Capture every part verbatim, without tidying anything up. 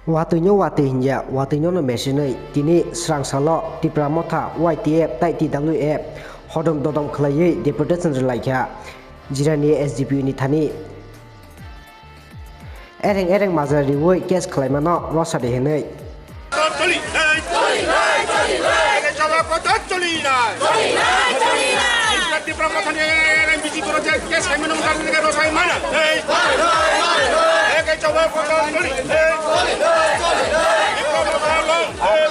Watwi no watwi hinya, watwi no no mesinwi, tini srang salo Tipra Motha, Y T F tai T W F hodong dodom khwlaiwi deputation rwlaikha Jirani S D P O ni thani. Ereng ereng majra riwi case khwlaimano rosadi hinwi. Choli, hey! Choli, hey, choli, hey! Eke choba kotor choli nai! Choli nai, choli nai! Tipra Motha ni ereng ereng B J P project case hai mano mudar ni rosai mana, hey! Eke choba kotor choli, hey! Tipra Motha long, hey!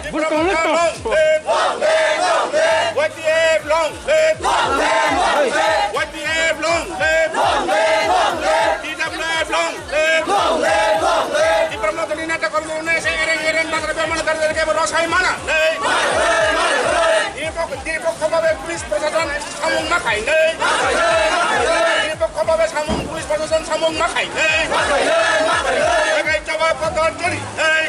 Tipra Motha long, hey! Y T F long live! Long live, long live! Y T F long live! Long live, long live! T W F long live! Long live, long live! Tipra Motha ni neta kormi rok no ese ereng ereng batra bemana dari dari kebo rosai mana, hey! Nirpok, nirpok khobabe police proshashan samung ma khai, hey! Nirpok khobabe samung police proshashan samung ma khai, hey! Eke choba kotor choli, hey!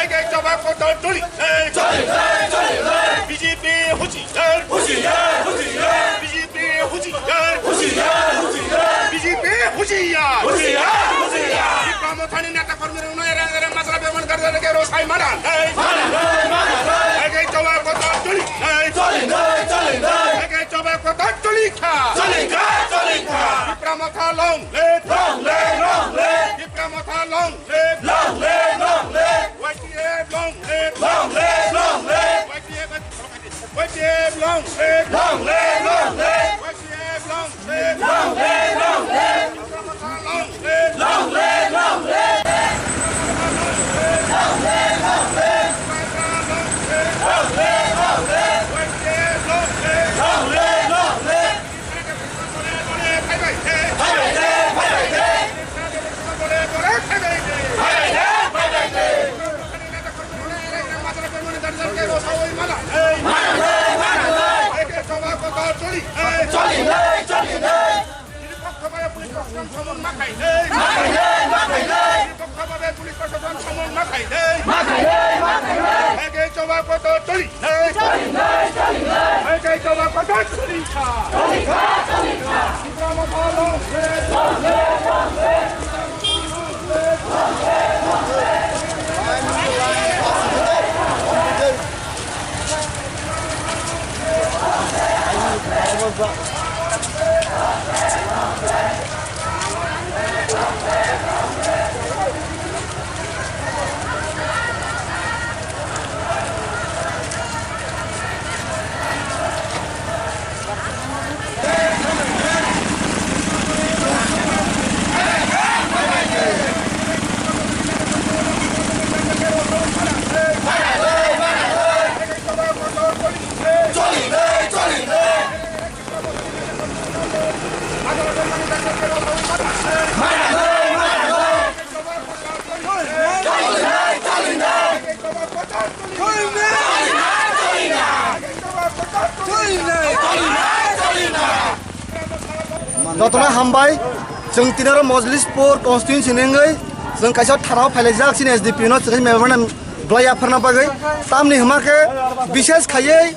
Eke choba kotor choli, hey! B J P hushi! Hushiyar, hushiyar. B J P hushiyar. Hushiyar, hushiyar. B J P hushiyar. Hushiyar, hushiyar. Tipra Motha ni neta kormi rok no ereng ereng majra bemana dari dari kebo rosai mana, hey! Mana nai, mana nai. Eke choba kotor choli, hey! Choli nai, choli nai. Eke choba kotor choli kha. Choli kha, choli kha. Tipra Motha long live! Long live, long live! Tipra Motha long live! Long live, long live! Y T F long live! Long live, long live! Y T F, Y T F long live! Long live, long live! Y T F long live! Long live, long live! Tipra Motha long live! Long live, long live! Long live, long live! Long live, long live! Y T F long live! Long live, long live! Jotono hambai, chwng tinaro Mojlispur constituency ni wngwi chwng kaisa thanao phailaijak chini S D P no chwng memorandum bwlai yapharna bagwi. Tamni hwnkhe bishes khaiwi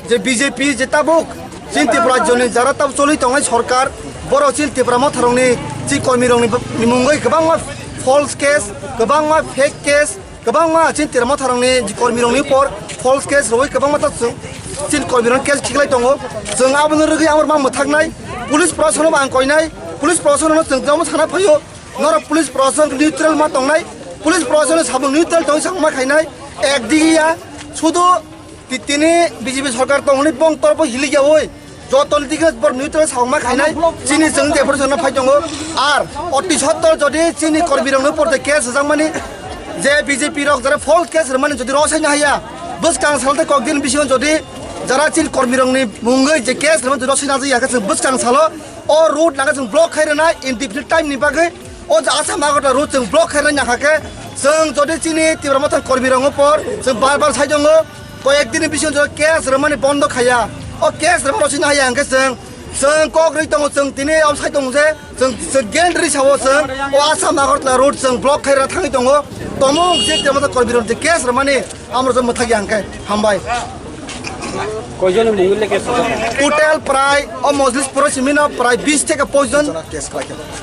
je B J P je tabuk chini Tripura rajyoni jara tabuk choli tongnai sorkar, borok chini Tipra Motharokni chi kormirokni mungwi kwbangma false case, kwbangma fake case, kwbangma chini Tipra Motharokni kormirokni upor false case rwui kwbangma ta chini kormirokni case khiklai tongo. Chwng abono rwgwi amorma mwthaknai, police proshasonno ang koinai, police proshasonno chwng jomo sana phaio, norok police proshasonno neutral ma tongnai, police proshasonno samung neutral tongwi samung ma khainai, ekdigi ya, sudu Ti-, tini B J P sorkar tongmani bong torbo hilikya oi. Jotoni dige bor neutral sauma khainai chini chwng deputation no phai tongo. Ar oti sottor jodi chini kormirokno porte case rwjakmani je B J P rok jara false case rwmani jodi rw saina haya. Bwskang sal tei kokdin bisingo jodi jara chini kormirokni mungwi je case rwmani jodi rw saina haya khe chwng bwskang salo o road laga chwng block khai rwnai indefinite time ni bagwi. O je Assam Agartala road chwng block khaina nangkha khe, chwng jodi chini Tipra Motha kormirokno por chwng bar bar sai tongo, koyek dini bisingo jora case rwmani bondo khaiya. O case rwmani sina haya hwnkhe chwng, chwng kok rwi tongo, chwng tini o sai tongo je chwng, chwng gate rwi sao chwng o Assam Agartala road chwng block khaira thangwi tongo. Tomung je Tipra Motha kormirok je case rwmani amrok mwthakya hwnkhe hambai. Koijoni mungwi le case rwjak? Total prai o Mojlispuro simino prai bis theke poijon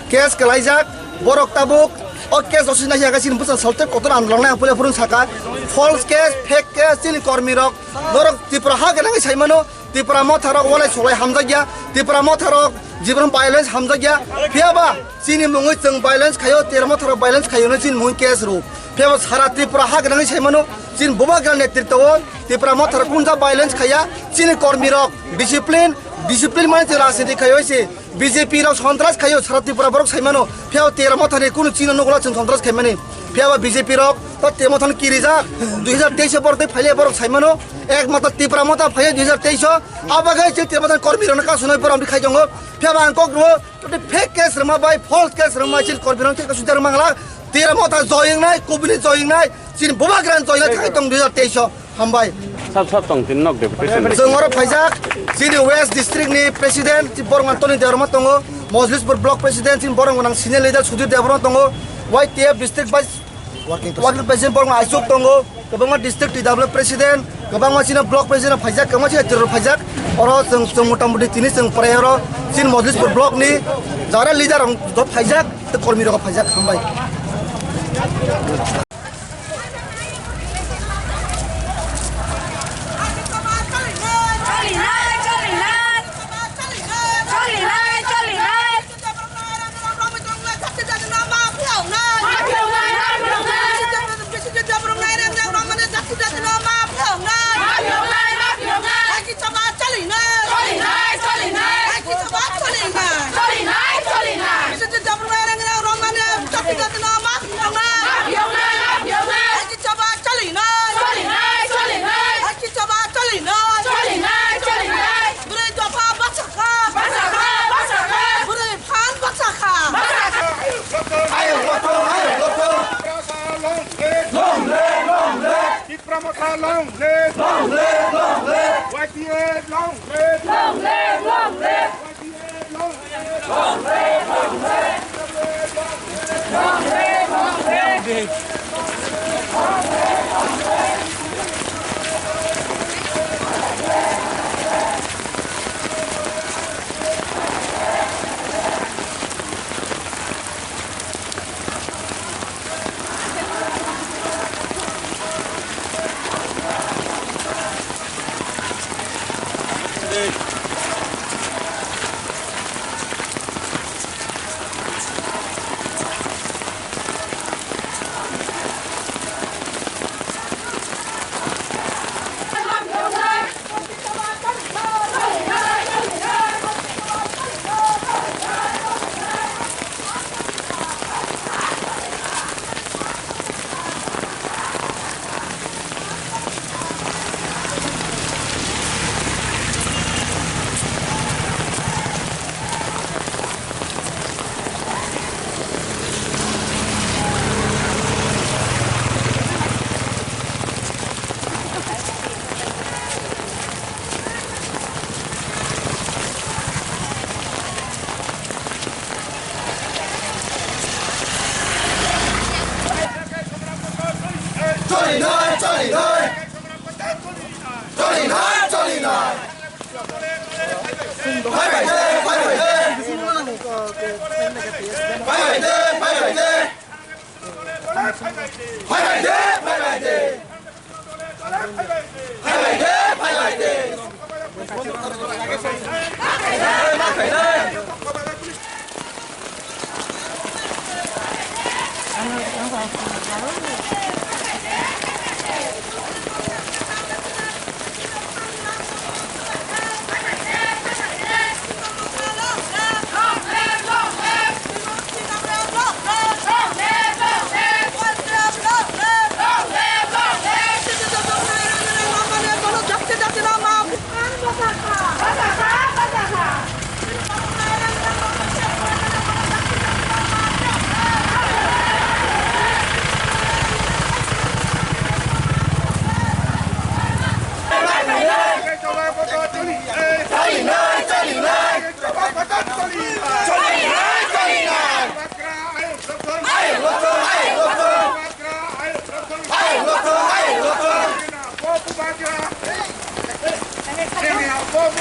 case kwlaijak. Borok tabuk o case rok sina hiya khe chini bwsa saltwi kotor andolon nai phule phurun saka. False case, fake case, chini kormi rok norok Tripura ha gwnangwi saimano. Tripura motha rok walai solai hamjakya, Tripura motha rok jibon violence hamjakya. Phiyaba chini mungwi chwng violence khayo, Tripura motha rok violence khayo no chini mungwi case rw. Phiyaba sara Tripura ha gwnangwi saimano, chini bubagra netritwo o Tripura motha rok kunja violence khaya, chini kormi rok discipline, discipline mani chwng rajniti khayo se. B J P rok sontras khayo, sara Tripura borok saimano, phiyaba Tripura mothani kunu chino nukla chwng sontras khaimani, phiyaba B J P rok to Tripura mothani kirijak, dui hajar teis o borok tei phaile borok saimano, ekmatro Tripura motha phaiya dui hajar teis o, abo bagwi chwng Tripura mothani kormi rokno kasunai borok amtwi khai tongo, phiyaba ang kok rwo, tei fake case rwma bai false case rwma chini kormi rok tei kasujak rwma ngla, Tripura motha joying nai, kubuni joying nai, chini bubagrani joying nai thai tong dui hajar teis o. Hambai. Sab sab tong tin nok deputation. Chwng oro phaijak, chini West District ni President, chi borok nang Tony Debbarma tongo, Mojlispur Block President, chini borok nang senior leader Sudhir Debbarma tongo, Y T F District Vice Working President borok nang Aisuk tongo, kwbangma District T W President, kwbangma chini Block President phaijak, kwbangma chini Terror phaijak, oro chwng, chwng mota moti tini chwng prai oro, chini Mojlispur Block ni jara leader rok phaijak, tei kormi rok phaijak, hambai. Bwrwi dopha bwsakha. Bwsakha, bwsakha. Bwrwi phan bwsakha. Ayok lothong, ayok lothong. Tiprasa long live. Long live, long live. Tipra Motha long live. Long live, long live. Y T F long live. Long live, long live. Choli nai, choli nai. Choli nai, choli nai. Phai bai de, phai bai de. Phai bai de, phai bai de. Phai bai de, phai bai de. Phai bai de, phai bai de.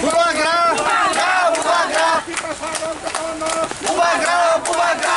Bubagra! Bubagra! Bubagra! Bubagra!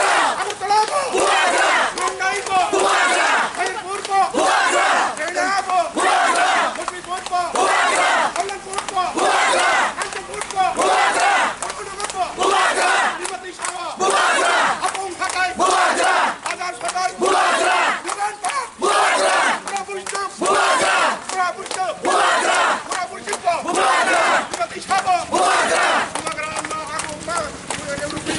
Agartala bo! Bubagra! Longkai bo! Bubagra! Khairpur bo! Bubagra! Khairnaha bo! Bubagra! Mursibpur bo! Bubagra! Kalyangpur bo! Bubagra! Kanchanpur bo! Bubagra! Kanchanpur bo! Bubagra! Srimati Saha! Bubagra! Apong Hathai! Bubagra! Bazar Sotai! Bubagra! Dukan Park! Bubagra! Pura Bushtok! Bubagra! Pura Bushtok! Bubagra! Pura Bushtok! Bubagra! Srimati Saha! Bubagra! Bubagra! Bubagra! Bubagra!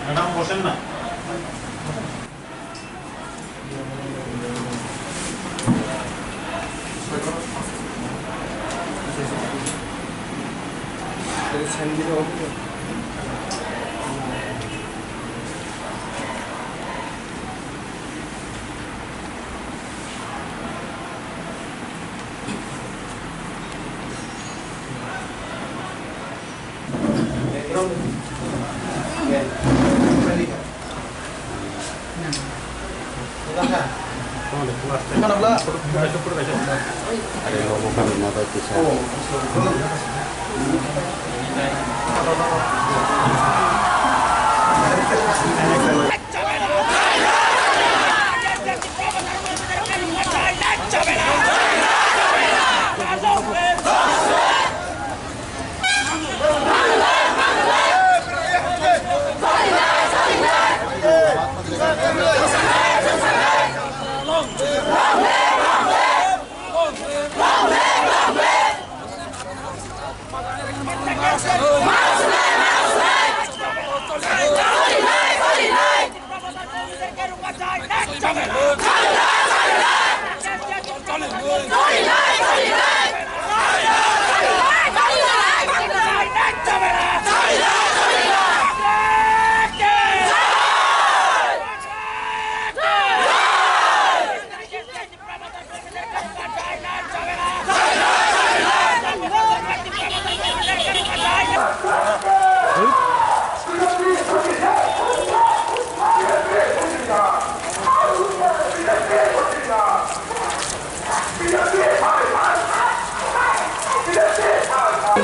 Madam, বসেন না।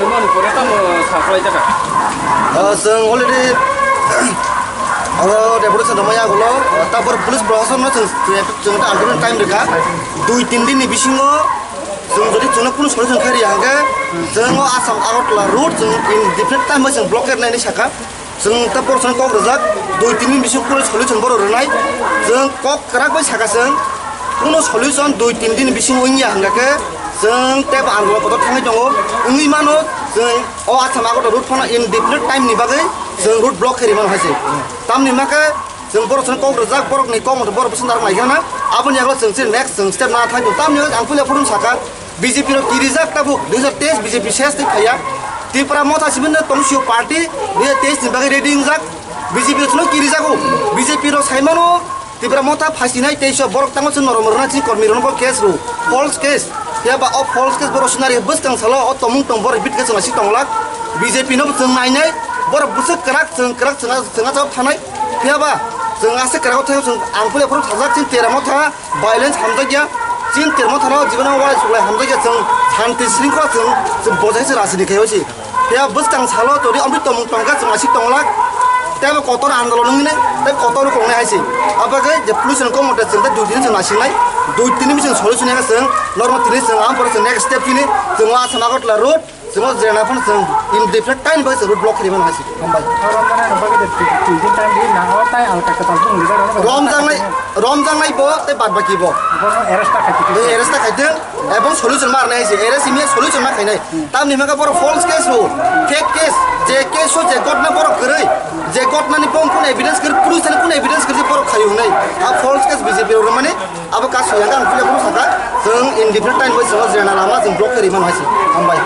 Mani pore tamo sa khlai jaka. Ah, chwng already oro deputation rwmani yagulo, ah, tabor police proshasonno chwng, chwng, chwng ta ultimate time rwkha. Dui tin din ni bisingo chwng jodi chwngno kunu solution khairiya hwnkhe chwng o Assam Agartala road chwng indefinite time bai chwng blockade naini sakha. Chwng ta borok chwng kok rwjak, dui tin din bisingo kunu solution borok rwnai. Chwng kok kwrak bai sakha chwng, kunu solution dui tin din bisingo wngya hwnkhe chwng tei bo andolon kotor thangwi tongo. Wngwi mano chwng o Assam Agartala road phano indefinite time ni bagwi chwng road block khairi mano hai se. Tamni hwnkhe chwng borok chwng kok rwjak, borokni kok mothe borok bwswk narwk naikhana. Aboni yago chwng chini next chwng step nana thangwi tongo. Tamni hwnkhe ang puila phuru sakha, B J P rok kirijak tabuk dui hajar teis B J P ses twi phaiya. Tripura Motha simi no tong sio party dui hajar teis ni bagwi ready wngjak. B J P rok no kirijago. B J P rok sai mano Tripura Motha phasinai teiso borok tango se norom rwna chini kormi rwno bo case rw. False case. Phiya ba o false case borok sinari bwskang salo o tomung tong borok bit khe chwng si tonglak. B J P no bo chwng nainai borok bwswk kwrak chwng kwrak chwng chwng achao thanai. Phiya ba chwng aswk kwrak o thai chwng ang phule phuru thajak chini Tripura Motha. Violence hamjakya, chini Tripura Mothano jibon walai suklai hamjakya, chwng shanti shringkhola chwng, chwng bojai se rajniti khaio se. Phiya bwskang salo todi amri tongmung tongkha chwng aswk tonglak, tei bo kotor andolon wngni, tei kotor kongnai hai se. Abagwi je police ni kokmotwi chwng tei dui tini chwng nasingnai, dui tini bisingo solution ya chwng, norma tini chwng, ang pore chwng next step tini, chwng o Assam Agartala road, Chwng o jena phano chwng indefinite time bai chwng road block khaimani hai se. Hambai. O romjaknai rok bagwi de twi, twi din time di na o tai alka kwtal bung rijak rok. Romjaknai, romjaknai bo tei bad baki bo. Bono arrest ta khaitwi. Tei arrest ta khaitwi. Ebong solution ma rwnai hai se. Arrest imiya solution ma khainai. Tamni hwnba borok false case ro. Fake case. Je case o je gotna borok kwrwi. Je gotnani bong kun evidence kwrwi, police ani kun evidence kwrwi borok khaio hwnwi. A false case B J P rok rwmani. Abo kasu ya, ang puila phuru saka, chwng indefinite time bai chwng o jena lama chwng block khe rimani hai se. Hambai.